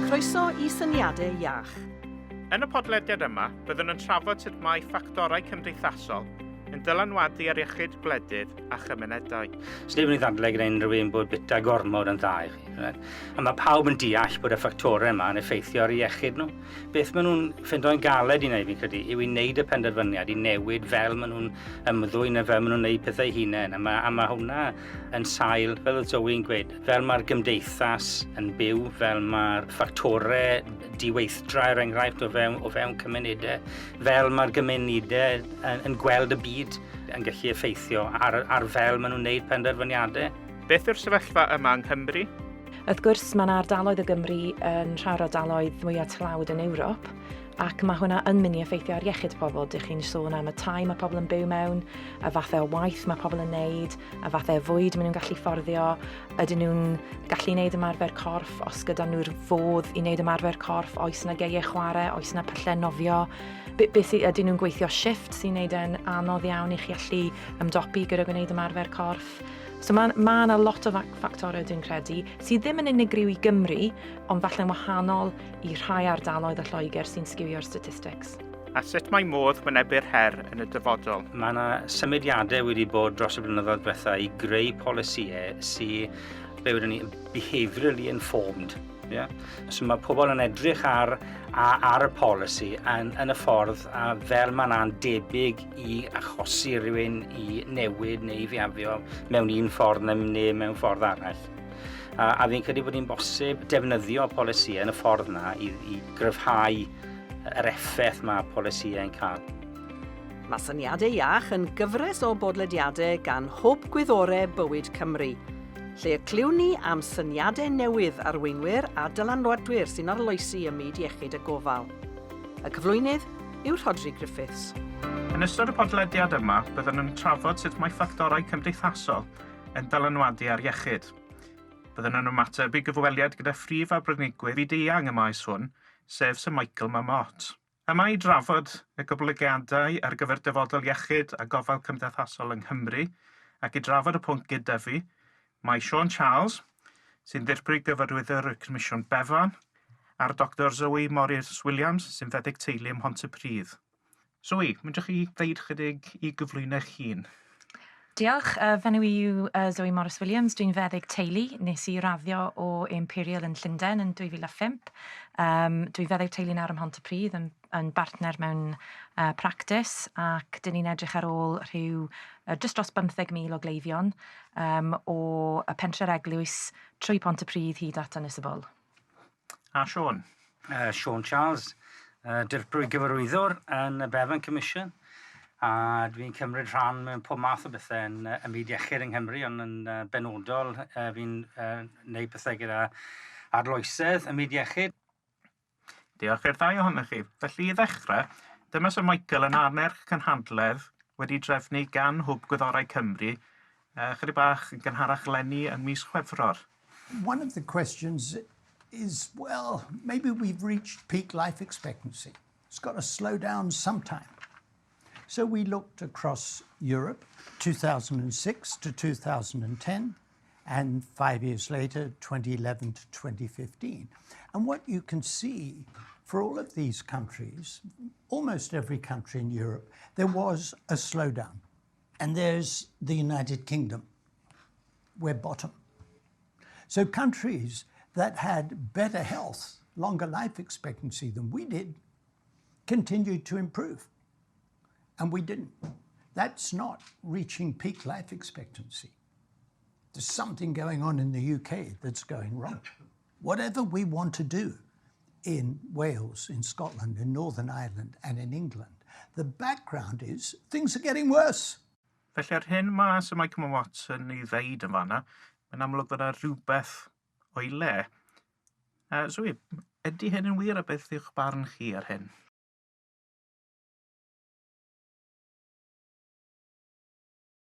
Croeso i Syniadau Iach. Yn y podlediad yma, byddwn yn trafod sut mae ffactorau cymdeithasol yn dylanwadu ar iechyd gwledydd a chymunedau. Sneb yn ei ddadlau gyda unrhyw un bod bita gormod yn dda i chi. Right? A mae pawb yn deall bod y ffactorau yma yn effeithio ar eu iechyd nhw. Beth maen nhw'n ffindo'n galed i wneud, fi'n credu, yw i wneud y penderfyniad, i newid fel maen nhw'n ymddwyn a fel maen nhw'n wneud pethau hunain. A mae hwnna yn sail, fel oedd Zoe'n gweud, fel mae'r gymdeithas yn byw, fel mae'r ffactorau diweithdra, er enghraifft, o fewn cymunedau, fel mae'r gymunedau yn gweld y byd yn gallu effeithio ar fel maen nhw'n wneud penderfyniadau. Beth yw'r sefyllfa yma yng Nghymru? Wrth gwrs, mae yna ardaloedd o Gymru yn rhai o'r ardaloedd mwyaf tlawd yn Ewrop, ac mae hwnna yn mynd i effeithio ar iechyd pobl. Dych chi'n sôn am y tai mae pobl yn byw mewn, y fathau o waith mae pobl yn neud, y fathau o fwyd maen nhw'n gallu fforddio, ydyn nhw'n gallu neud ymarfer corff, os gyda nhw'r fodd i wneud ymarfer corff, oes yna geie chwarae, oes yna pyllau nofio, ydyn nhw'n gweithio shift sy'n neud e'n anodd iawn i chi allu ymdopi gyda gwneud ymarfer corff. So mae yna lot o ffactorau, dwi'n credu, sydd ddim yn unigryw i Gymru, ond falle'n wahanol i rhai ardaloedd o Lloegr sy'n skewio'r statistics. A sut mae modd wynebu'r her yn y dyfodol? Mae yna symudiadau wedi bod dros y blynyddoedd diwetha i greu polisïau sy'n, be wedyn ni, behaviourally informed. Yeah? So mae pobl yn edrych ar y polisi yn y ffordd a fel mae yna'n debyg i achosi rhywun i newid neu i fihafio mewn un ffordd neu mewn ffordd arall. A fi'n credu bod hi'n bosib defnyddio polisïau yn y ffordd yna i gryfhau yr effaith mae polisïau yn cael. Mae Syniadau Iach yn gyfres o bodlediadau gan Hwb Gwyddorau Bywyd Cymru, lle y clywn ni am syniadau newydd arweinwyr a dylanwadwyr sy'n arloesi ym myd iechyd a gofal. Y cyflwynydd yw Rhodri Griffiths. Yn ystod y podlediad yma, byddwn yn trafod sut mae ffactorau cymdeithasol yn dylanwadu ar iechyd. Byddwn yn ymateb i gyfweliad gyda phrif arbenigwyr byd-eang y maes hwn, sef Sir Michael Marmot. Yma i drafod y goblygiadau ar gyfer dyfodol iechyd a gofal cymdeithasol yng Nghymru ac i drafod y pwnc gyda fi, mae Sean Charles, sy'n ddirprwy gyfarwyddwr y Comisiwn Bevan, a'r Dr Zoe Morris Williams, sy'n feddyg teulu ym Mhontypridd. Zoe, myndwch chi ddeud chydig i gyflwyno eich hun? Diolch. Fy enw i yw Zoe Morris Williams. Dwi'n feddyg teulu. Nes i raddio o Imperial yn Llundain yn 2005. Dwi'n feddyg teulu nawr ym Mhontypridd yn bartner mewn practis ac dyn ni'n edrych ar ôl rhyw just dros 15,000 o gleifion o y Pentre'r Eglwys trwy Pontypridd hyd at Ynys-y-bwl. A Sean? Sean Charles, dirprwy gyfarwyddwr yn y Bevan Commission. A dwi'n cymryd rhan mewn pob math o bethau yn byd iechyd yng Nghymru, ond yn benodol fi'n gwneud pethau gyda arloesedd ym myd iechyd. Diolch i'r ddau ohonoch chi. Felly i ddechrau, dyma Sir Michael yn annerch cynhadledd wedi drefnu gan Hwb Gwyddorau Cymru chydig bach yn gynharach leni yn mis Chwefror. One of the questions is, well, maybe we've reached peak life expectancy. It's got to slow down sometime. So we looked across Europe, 2006 to 2010, and 5 years later, 2011 to 2015. And what you can see for all of these countries, almost every country in Europe, there was a slowdown. And there's the United Kingdom. We're bottom. So countries that had better health, longer life expectancy than we did, continued to improve. And we didn't. That's not reaching peak life expectancy. There's something going on in the UK that's going wrong. Whatever we want to do in Wales, in Scotland, in Northern Ireland, and in England, the background is things are getting worse. Felly ar hyn mae Sir Michael Marmot yn ei ddeud yn fanna, mae'n amlwg fod yna rhywbeth o'i le. Zoe, ydy hyn yn wir a beth yw'ch barn chi ar hyn?